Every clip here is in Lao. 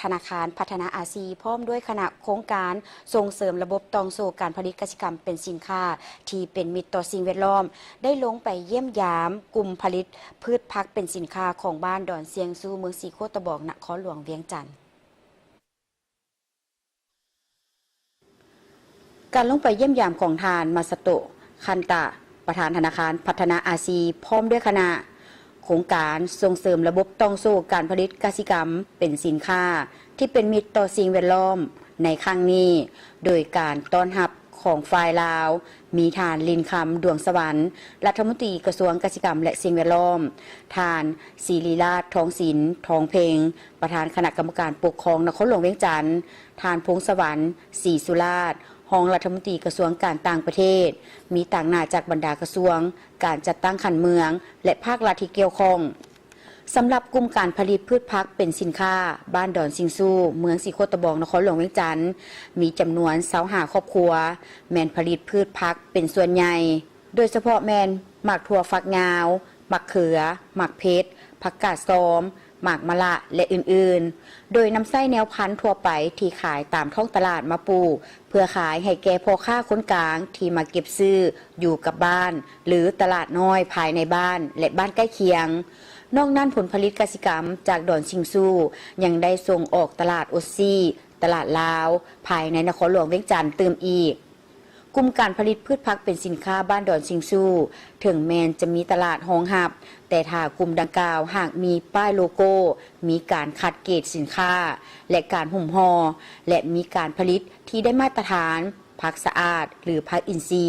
ທະນາຄານພັດທະນາອາຊີ ພ້ອມດ້ວຍຄະນະໂຄງການສົ່ງເສີມລະບົບຕ່ອງໂສ້ການຜະລິດກະສິກຳເປັນສິນຄ້າທີ່ເປັນມິດຕໍ່ສິ່ງແວດລ້ອມ ໄດ້ລົງໄປຢ້ຽມຢາມກຸ່ມຜະລິດພືດຜັກເປັນສິນຄ້າຂອງບ້ານດອນຊຽງຊູ່ ເມືອງສີໂຄດຕະບອງ ນະຄອນຫຼວງວຽງຈັນ. ການລົງໄປຢ້ຽມຢາມຂອງທ່ານ ມາຊາໂຕະ ຄັນຕະ ປະທານທະນາຄານພັດທະນາອາຊີ ພ້ອມດ້ວຍຄະນະ ໂຄງການສົ່ງເສີມລະບົບຕ່ອງໂສ້ການຜະລິດກະສິກຳເປັນສິນຄ້າທີ່ເປັນມິດຕໍ່ສິ່ງແວດລ້ອມໃນຄັ້ງນີ້ ໂດຍການຕ້ອນຮັບຂອງຝ່າຍລາວ ມີທ່ານ ລິນຄຳ ດວງສະຫວັນ ລັດຖະມົນຕີກະຊວງກະສິກຳ ແລະ ສິ່ງແວດລ້ອມ, ທ່ານ ສິລິລາດ ທອງສິນ ທອງເພັງ ປະທານຄະນະກຳມະການປົກຄອງນະຄອນຫຼວງວຽງຈັນ, ທ່ານ ພົງສະຫວັນ ສີສຸລາດ ຮອງລັດຖະມົນຕີກະຊວງການຕ່າງປະເທດ, ມີຕາງໜ້າຈາກບັນດາກະຊວງ, ການຈັດຕັ້ງຂັ້ນເມືອງ ແລະ ພາກລັດທີ່ກ່ຽວຂ້ອງ. ສຳລັບກຸ່ມການຜະລິດພືດຜັກເປັນສິນຄ້າບ້ານດອນຊິງຊູ່ ເມືອງສີໂຄດຕະບອງ ນະຄອນຫຼວງວຽງຈັນ ມີຈຳນວນຊາວຫ້າຄອບຄົວ ແມ່ນຜະລິດພືດຜັກເປັນສ່ວນໃຫຍ່ ໂດຍສະເພາະແມ່ນໝາກຖົ່ວຝັກຍາວ, ໝາກເຂືອ, ໝາກເຜັດ, ຜັກກາດຊອມ, ໝາກມະລະ ແລະ ອື່ນໆ ໂດຍນຳໃຊ້ແນວພັນທົ່ວໄປທີ່ຂາຍຕາມທ້ອງຕະຫຼາດມາປູກ ເພື່ອຂາຍໃຫ້ແກ່ພໍ່ຄ້າຄົນກາງທີ່ມາເກັບຊື້ຢູ່ກັບບ້ານ ຫຼື ຕະຫຼາດນ້ອຍພາຍໃນບ້ານ ແລະ ບ້ານໃກ້ຄຽງ. ນອກນັ້ນ, ຜົນຜະລິດກະສິກຳຈາກດອນຊິງຊູ່ ຍັງໄດ້ສົ່ງອອກຕະຫຼາດອົດຊີ, ຕະຫຼາດລາວ ພາຍໃນນະຄອນຫຼວງວຽງຈັນຕື່ມອີກ. ກຸ່ມການຜະລິດພືດຜັກເປັນສິນຄ້າບ້ານດອນຊິງຊູ່ ເຖິງແມ່ນຈະມີຕະຫຼາດຮອງຮັບ, ແຕ່ຖ້າກຸ່ມດັ່ງກ່າວຫາກມີປ້າຍໂລໂກ້, ມີການຄັດເກດສິນຄ້າ ແລະ ການຫຸ້ມຫໍ່ ແລະ ມີການຜະລິດທີ່ໄດ້ມາດຕະຖານ, ຜັກສະອາດ ຫຼື ຜັກອິນຊີ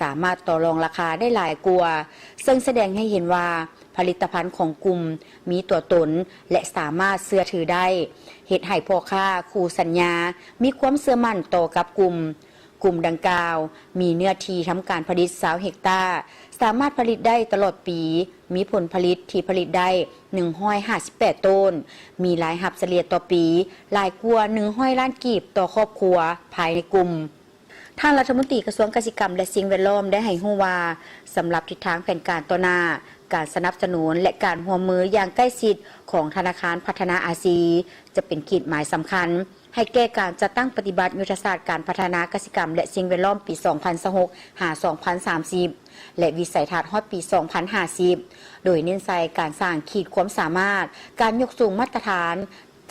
ສາມາດຕໍ່ລອງລາຄາໄດ້ຫຼາຍກວ່າ, ເຊິ່ງສະແດງໃຫ້ເຫັນວ່າຜະລິດຕະພັນຂອງກຸ່ມມີຕົວຕົນ ແລະ ສາມາດເຊື່ອຖືໄດ້, ເຮັດໃຫ້ພໍ່ຄ້າຄູ່ສັນຍາມີຄວາມເຊື່ອໝັ້ນຕໍ່ກັບກຸ່ມ. ກຸ່ມດັ່ງກ່າວມີເນື້ອທີ່ທຳການຜະລິດຊາວເຮັກຕາ, ສາມາດຜະລິດໄດ້ຕະຫຼອດປີ, ມີຜົນຜະລິດທີ່ຜະລິດໄດ້ໜຶ່ງຮ້ອຍຫ້າສິບແປດໂຕນ, ມີລາຍຮັບສະເລ່ຍຕໍ່ປີຫຼາຍກວ່າໜຶ່ງຮ້ອຍລ້ານກີບຕໍ່ຄອບຄົວພາຍໃນກຸ່ມ. ທ່ານລັດຖະມົນຕີກະຊວງກະສິກຳ ແລະ ສິ່ງແວດລ້ອມ ໄດ້ໃຫ້ຮູ້ວ່າ, ສຳລັບທິດທາງແຜນການຕໍ່ໜ້າ, ການສະໜັບສະໜູນ ແລະ ການຮ່ວມມືຢ່າງໃກ້ຊິດຂອງທະນາຄານພັດທະນາອາຊີ ຈະເປັນຂີດໝາຍສຳຄັນ ໃຫ້ແກ່ການຈັດຕັ້ງປະຕິບັດຍຸດທະສາດການພັດທະນາກະສິກຳ ແລະ ສິ່ງແວດລ້ອມປີສອງພັນຊາວຫົກ ຫາ ສອງພັນສາມສິບ ແລະ ວິໄສທັດຮອດປີສອງພັນຫ້າສິບ ໂດຍເນັ້ນໃສ່ການສ້າງຂີດຄວາມສາມາດ, ການຍົກສູງມາດຕະຖານ,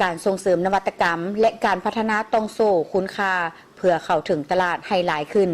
ການສົ່ງເສີມນະວັດຕະກຳ ແລະ ການພັດທະນາຕ່ອງໂສ້ຄຸນຄ່າ ເພື່ອເຂົ້າເຖິງຕະຫຼາດໃຫ້ຫຼາຍຂຶ້ນ.